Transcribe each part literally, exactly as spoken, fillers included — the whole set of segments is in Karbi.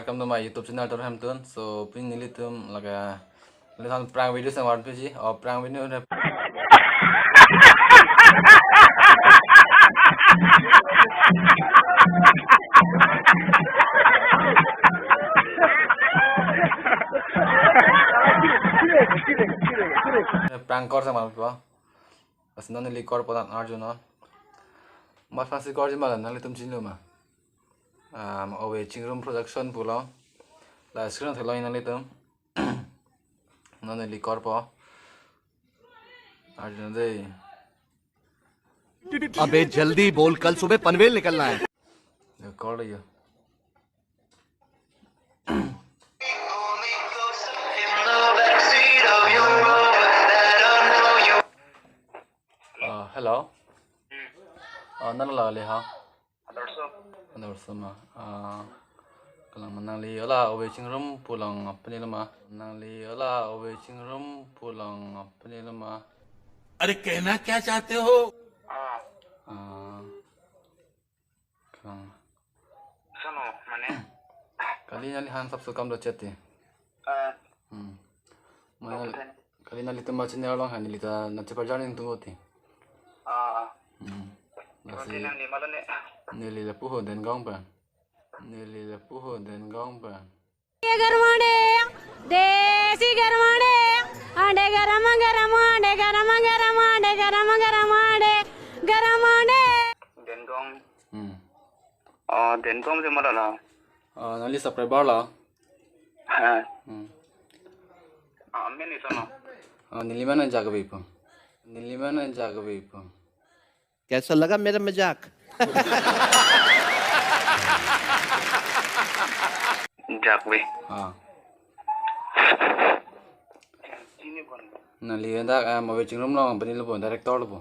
Welcome to my YouTube channel, Tor Hamtun. So, pini nelitum laga, nelitum prank video sang warpi ji. Oh, prank video na. Prank kor sang warpi po. Lasi non neli korpo, nang arjunon. Mas pasi korji ma la, nanglitum chinilo ma? Um, Ove Chingrum Production pulo. La screen theklong nanglitum. Non neli korpo. Arjunon dei. अबे जल्दी बोल, कल सुबह पनवेल निकलना है। Neli korlo yo. Uh, hello. Uh, nang la le ha? Adarso. Adarso ma. Uh, kalang ma, nangli hala Ove Chingrum pu along pini lo ma? Nangli hala Ove Chingrum pu along pini lo ma? अरे कहना क्या चाहते हो? Ah, Uh, kalang. Sono, mane? Kali nangliphan sapso kam do chat ti. Ah. Hmm. Mane, okay. Kali nanglitum channel along ha, neli ta nangchepajar nangtum ti. Ah, ah. Hmm. Lasi neli lapu ho Dengong pen. Neli lapu ho Dengong pen. ये गरमाडे, देसी गरमाडे, आडे गरम गरम, आडे गरम गरम, आडे गरम गरम, आडे गरमाडे। Dengong. Hmm. Oh, Dengong si ma la? Oh, nangli subscriber la? Ha. Hmm. Ah, amen ni sono. Oh, neli ma nang jakbe po. Neli ma nang jakbe po. कैसा लगा मेरा मजाक? Jakbe. Ah. Nangli dak, ah, Ove Chingrum along pini lo po, director lo po.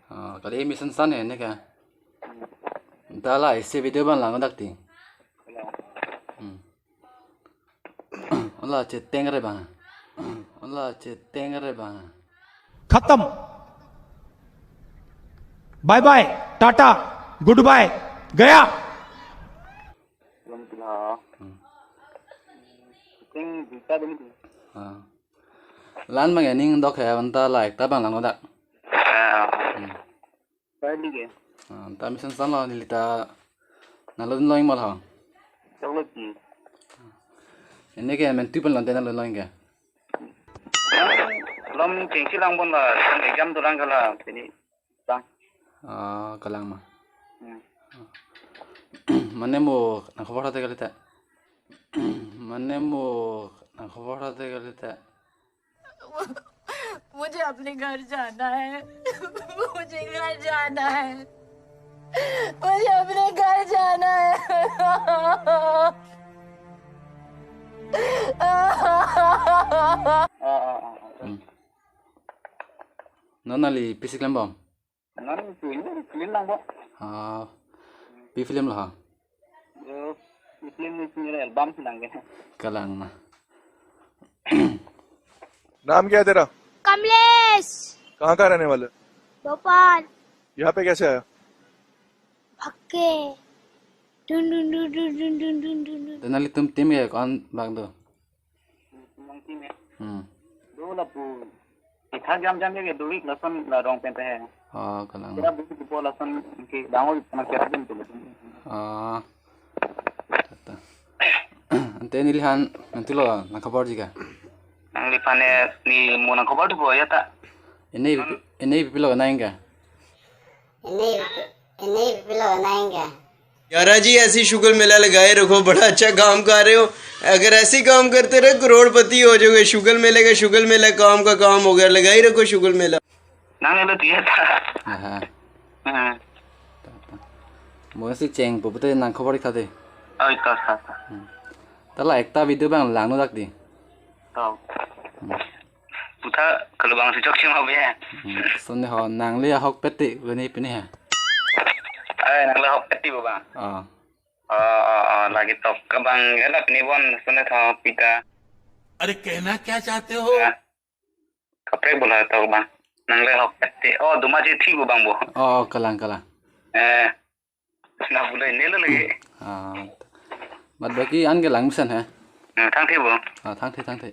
Ah, kali mesen san he ne ke. Anta la isi video abang lang dak ti. Hmm. Hala cheteng re bang. Hala cheteng re bang. खत्म। Bye bye, tata, goodbye, गया। Belum pila. Hmm. Ting bisa dulu. Ah. La-an bang aning dok he, anta la ekta abang lang dak. Ah. Hmm. Pali ke? Ah, anta mesen san lo, neli ta nanglo-an long ma la? Choklo ki. Ene ke mentu pen lonte nanglo long ke? Lom chengsi lang bon la, exam dolang ke la, pini lang. Ah, kalang ma. Hmm. Mane mo nangkhobor hate kalite. Mane mo nangkhobor hate kalite. मुझे अपने घर जाना है। मुझे घर जाना है। मुझे अपने घर जाना है। Hmm. Non nangli pi si klem bom? Non pi ni film lang bo. Ah, pi film lo ha? Yo, pi film ni sini album si lang ke. Kalang ma. नाम क्या है तेरा? कमलेश। कहाँ का रहने वाला है? भोपाल। यहाँ पे कैसे आया? भक्के। डुन डुन डुन Doon. Te nanglitum team ke ko-an bang do? Team lang team ya. Hmm. Do lapu. Kita jam-jam ya, do week lason la rong pen pe he. Ah, kalang. Kira buku buku lason ke dango na kira din tu. Ah. Tata. Ante neliphan mentu lo nangkhobor ji ke? Nangliphan ne ni mo nangkhobor tu po ya ta. Ene, ene pilo nang ke? Ene, ene pilo nang ke? यारा जी, ऐसी शुगर मेला लगाए रखो, बड़ा अच्छा काम कर रहे हो। अगर ऐसे काम करते रहे, करोड़पति हो जाओगे। शुगर मेले का शुगर मेला, काम का काम हो गया। लगाए रखो शुगर मेला। Nang nelo dia ta. Aha. Hmm. Mo si cheng po pute nangkhobor tha de. Oi, ta, ta, ta. Hmm. Ta la ekta video abang lang no dak di. Ta. Hmm. Puta kalau bang si chok cheng ma be. Hmm. Sone ho nangli ahok peti bani pini ha. Ai, nangli ahok peti bo bang. Ah. Ah, ah, ah, lagi tok ke bang, ya la pini bon sone tha pita. अरे कहना क्या चाहते हो? Ya. Kaprek bo la tok bang. Nangli ahok peti. Oh, duma ji thi bo bang bo. Oh, kalang, kalang. Eh. Na bulai nelo lagi. Ah. Bad baki an ke langmesen he. Hmm, thangthe bo. Ah, thangthe, thangthe.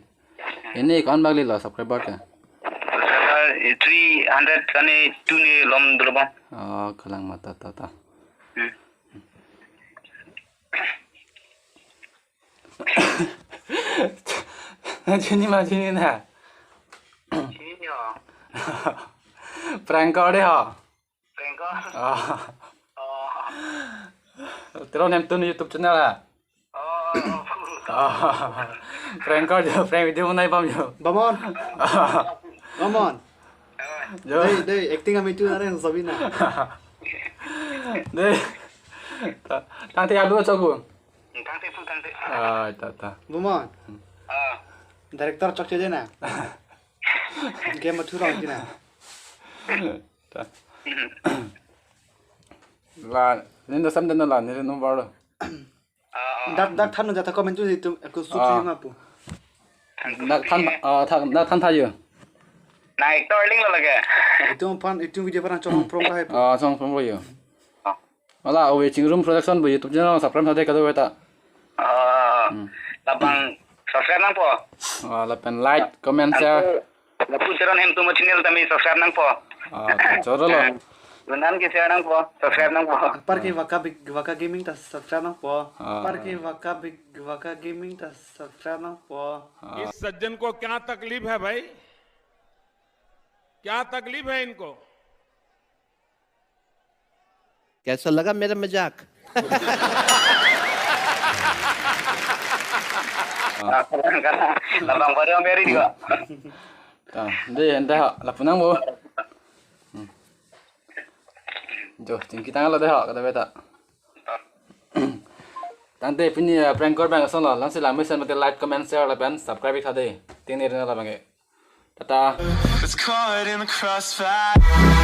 Ini ko-an bak lilo subscriber ke? Subscriber, eh, three hundred kane two ne lom dolo bang. Oh, kalang mata ta ta. Hmm. Chini ma chini na. Chini ho. Prank ko de ho. Prank ko? Ah. Oh. Teron Hemtun YouTube channel ha? Oh. Ah. Prank ko jo, prank video nai bam jo. Bamon. Ah. Bamon. Jo. Dei, dei, acting kami tu nare sobi na. Dei. Thangthe alu choku. Thangthe pu thangthe. Ah, ta ta. Bamon. Ah. Director chokche de na. Game mathu rong kina. Ta. La, nini do samden la, nini number lo. Ah, ah. Dak, dak than jata comment tu itu aku suci Ah. ma pu. Dak than, ah, than, dak than thayo. Na actor ling lo lage. Itu aphan, itu video aphan chong prong ka hai pu. Ah, chong prong yo. Ah. Hala, Ove Chingrum Production pu YouTube channel subscribe thade kadokave ta. Ah, Hmm. labang subscribe nangpo. Ah, lapen like, comment, share. Lapu, lapu Teron Hemtun channel tame subscribe nangpo. Ah, choro lo. Lunan ke share nangpo, subscribe nangpo. Apar ke Vaka Big, Vaka Gaming ta subscribe nangpo. Ah. Apar ke Vaka Big, Vaka Gaming ta subscribe nangpo. Ah. इस सज्जन को क्या तकलीफ है भाई? क्या तकलीफ है इनको? कैसा लगा मेरा मजाक? Ah, kadang, kadang. Labang baru meri juga. Ta, dei, anta ha, lapu nang bo. Hmm. Jo, chingki tanglo dei ha, kadokave ta. Tangte pini, eh, prank ko bang ason lo, langsi langmesen mate like, comment, share, lapen subscribe ik tha dei. Ting ni rina labang ke. Ta ta. It's caught in the crossfire.